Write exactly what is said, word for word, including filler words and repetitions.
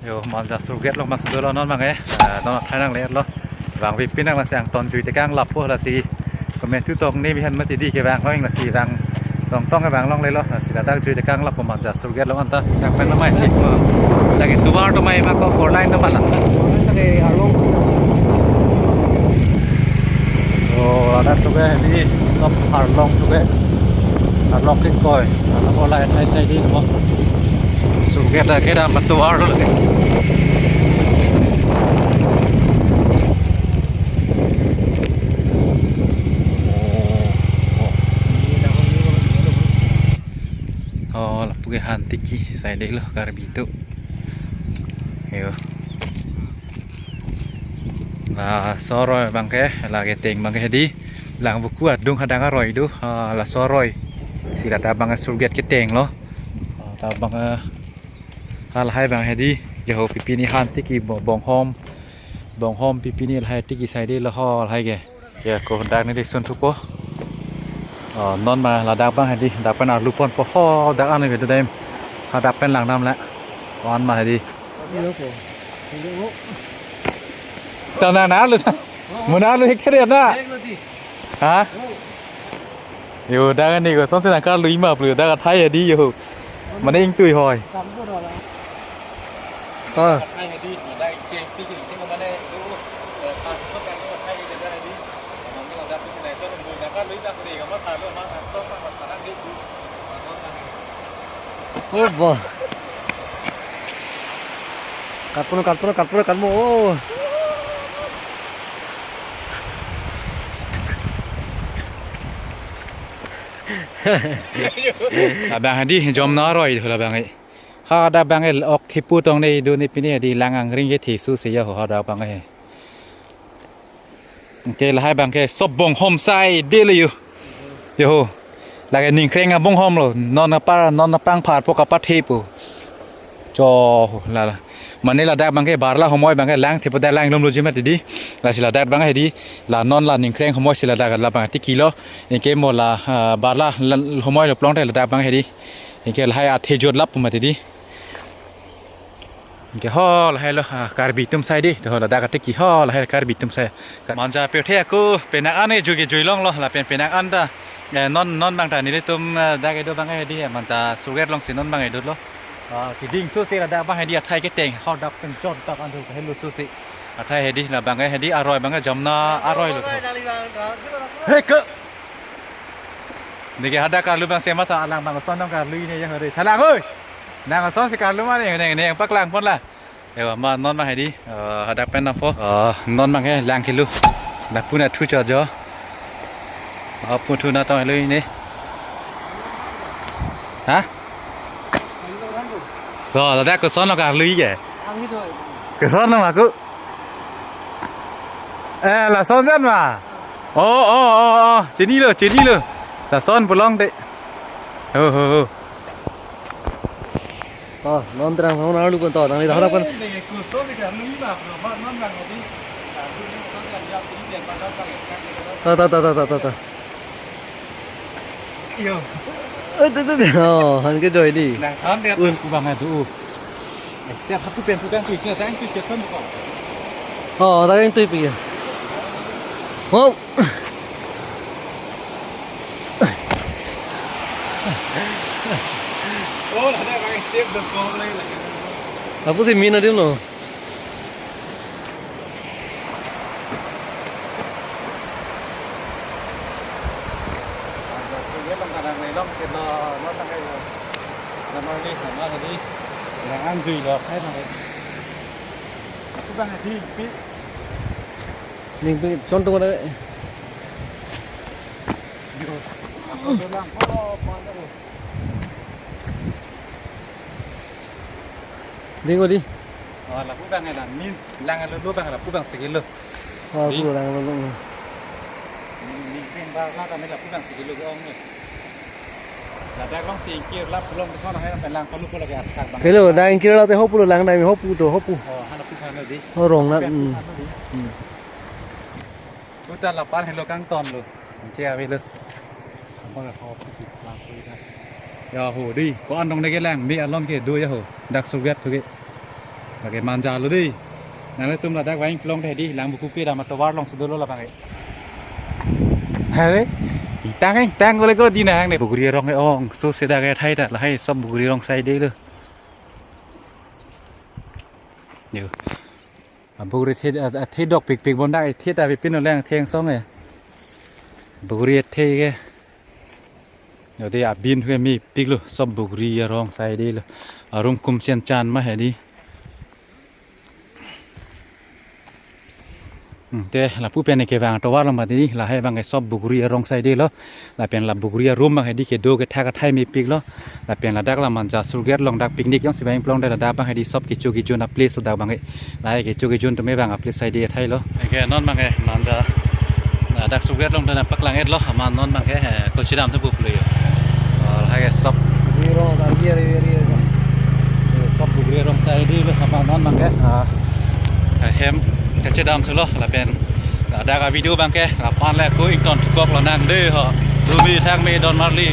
Yo, Manja Surgate along abang si dolo non abang eh. Ah, non athai nangletlo. Vangve pin nang lasi angton jui tekang lapo lasi. Komentu tong ne mihan mati di kevang long lasi vang tong tong kevang longlelo. Lasi ladak jui tekang lapo Manja Surgate along anta. Dak pen namai chik mo. Lake tovar atum mai ma ko four lane atum ma la. Lake arlong. Oh, ladak atum ke di sob arlong atum ke. Arlong ke koi. Arlong ko la athai sai di mo. Surgate ke dam batu arlong lake. Oh, lapu ke han tiki sai delo Karbi atum. Yo. Laso aroi abang ke, lake teng abang ke hedi. Lang buku adung hadang aroi do. Ah, laso aroi. Si ladak abang Surgate keteng lo. Ah, ta abang, ah, halahai abang hedi. Yo ho pipini han tiki bo-, bonghom. Bonghom pipini lahai tiki sai delo ho lahai ke. Ya, ko dak ne disun thupo. Oh, non ma ladak abang hedi, dak pen arlu ponpo ho, dak an ke dodem. Ha dak pen lang nam la. Oh, an ma hedi. Tanang na lu. Muna lu hek kere na. Ha? Yo, dak ne ko sonsi nang karlu ima plu, dak athai hedi yo. Mane ingtui hoi. Ah. Oh, bah. Kat puno, kat puno, kat puno, kat mo. Oh. Abang hedi jom na aroi hula abang eh. Ha dak abang eh ok thipu tong ne do ne pine di lang angring ke thisu se ya ho ha dak abang eh. Ke lahai abang ke sob bonghom sai delo yo. Yo ho. Lake ningkreng abonghom lo. Non apa non apang phar po kapathe po. Cho ho la la. Mane ladak abang ke barla homoi abang ke lang thipu dak lang lom lo jima tidi. Lasi ladak abang hedi. La non la ningkreng homoi si ladak la abang tiki lo. Anke mo la, ah, barla la, homoi lo plong te ladak abang hedi. Anke lahai athe jot lap mati di. Anke ho lahai lo, ah, Karbi atum sai di. To ladak atiki ho lahai Karbi atum sai. Manja pirthe ako penang an e jugi juilong lo lapen penang an ta. Eh, non non abang ta nelitum, eh, dak kedo abang hedi, eh, Manja Surgate along si non abang kedo lo. Ah, keding so si ladak abang hedi athai keteng ho dak pen jon dak an tu helo so si. Athai hedi la abang hedi aroi abang jom na aroi lo. He ke. Neke hadak karlu abang si matha alang abang ason nang karlu ne ya hore. Thalang oi. Nang ason si karlu mane ne ne paklang pon la. Ewa ma non abang hedi. Eh, hadak pen napo. Eh, non abang he lang kilo. Lapu na thu cho jo. Apu thu na tong helo ne. Ha? Lo, ladak koson lo karlu ke? Koson lo ma ko? Eh, lason jan ma? Oh, oh, oh, oh. Chinilo, chinilo. Lason pulang de. Ho, ho, ho. Oh, non terang sama nalu pun to, nang lihat apa? Ta, ta, ta, ta, ta, ta. Yo. Eh, tu, tu, tu. Oh, han ke joi di. Nang han dia. Un. Kubang adu. Step hatu pen tu kan tu isi tang tu ceton ko. Oh, dah yang tu pi. Oh. Oh, ada kan step de ko lagi lagi. Apa sih mina dia no? Ada sih dia bang kadang lelong sih lo, lo tak kayak lo. Nama ni sama tadi. Yang anjui lo, kayak mana? Aku bang hadi pi. Ning pi contoh mana? Aku bilang, oh, mana lo? Ding ko di. Oh, lapu bang ena min lang lo lo bang lapu bang sikilo. Oh, di. Lapu lang lo lo. Min min pin ba la kami lapu bang sikilo ke ong ni. Ladak long singkir lap long ko na hai pen lang ko lu ko lagi athak bang. Hello, dak ingkir lo te hopu lo lang dai hopu to hopu. Oh, hana pu hana di. Oh, rong na. Pen pu hana di. Hmm. Buta lapan helo kangton lo. Anke ave lo. Abang ho piti lang ko ita. Ya ho di, ko-an dong deke lang, mi alon ke do ya ho. Dak Surgate ke. Lake manja lo dei. Nanglitum ladak vang plong dei, di lang buku ke dam atovar alongsi dolo labang ke. Hare, tang tang ko le ko di nang ne bugri arong ke ong. So seta ke thai ta lahai sob bugri arong side lo. Yo. A bugri the, a, a the dok pikpik bondak, a the ta pipin oleng thengsong e. Bugri a the ke. Yo, te abin hu mepik lo, sob bugri arong side lo. Arum kum chen chan ma he di. Hmm, te lapu pen kevang atovar lo mati di, lahai abang ke sob bugri arong side lo. Lapen la bugri arum abang he di kedo kethak athai mepik lo. Lapen ladak la manja surget along dak picnic jongsi vang plong dei, ladak abang he di sob kecho kejun a place lo dak abang ke. Lahai kecho kejun atum abang a place side athai lo. Ke non abang ke manja, ladak surget along dak paklang et lo, amat non abang ke, eh, kochi dam tu buk lo yo. Oh, lahai ke sob. Biro, tar yer, yer, yer. Sob bugri arong side lo, amat non abang ke. Ah, hem, kechi dam thulo, lapen ladak a video abang ke, lapen le ko ington thukok lonang dei ho. Dumi thak me don marli.